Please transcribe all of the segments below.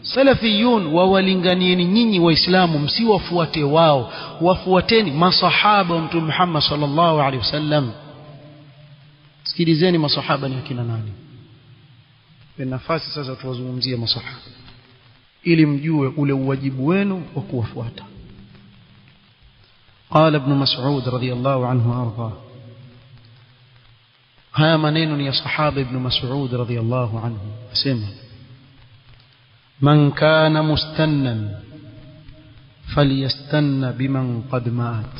Salafiyun wawalinganieni nyinyi Waislamu, msiwafuate wao, wafuateni masahaba wa Mtume Muhammad sallallahu alaihi wasallam. Sikilizeni masahaba ni akina nani. Kwa nafasi sasa tuwazungumzie masahaba ili mjue ule uwajibu wenu wa kuwafuata. Qala Ibn Mas'ud radhiyallahu anhu arda, haya maneno ni ya sahaba Ibn Mas'ud radhiyallahu anhu, asema man kana mustannan falyastanna biman qad maat.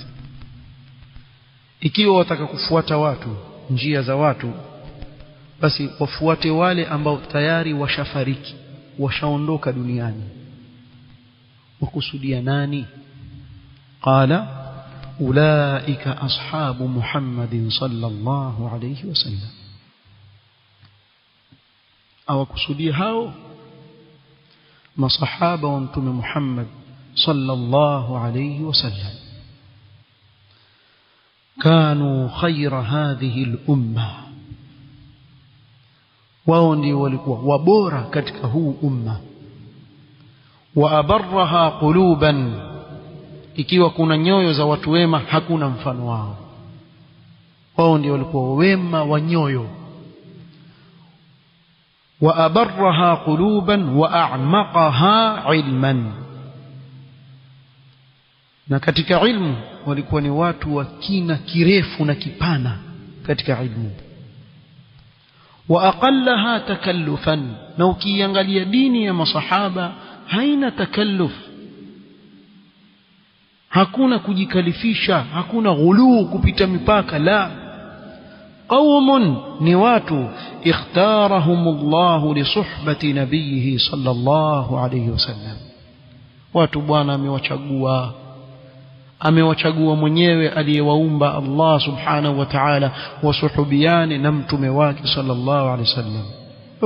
Ikiwa wataka kufuata watu, njia za watu, basi wafuate wale ambao tayari washafariki, washaondoka duniani. Wakusudia nani? Qala ulaika ashabu Muhammadin sallallahu alayhi wasallam. Awakusudia hao masahaba wa Mtume Muhammad sallallahu alayhi wasallam. Kanu khayra hadhihi al-umma, wao ndio walikuwa wabora katika huu umma. Wa abarraha quluban, ikiwa kuna nyoyo za watu wema hakuna mfano wao. Wao ndio walikuwa wema wa nyoyo. Wa abarraha quluban wa a'maqaha ilman, na katika ilmu walikuwa ni watu wa kina kirefu na kipana katika ilmu. Wa aqallaha takallufan, na ukiangalia dini ya masahaba haina takalluf, hakuna kujikalifisha, hakuna ghuluu kupita mipaka. La, qaumun ni watu ikhtarahumullahu li suhbati nabiyihi sallallahu alayhi wasallam, watu Bwana amewachagua, amewachagua mwenyewe aliyewaumba Allah subhanahu wa ta'ala, wasuhubiane na mtume wake sallallahu alayhi wasallam.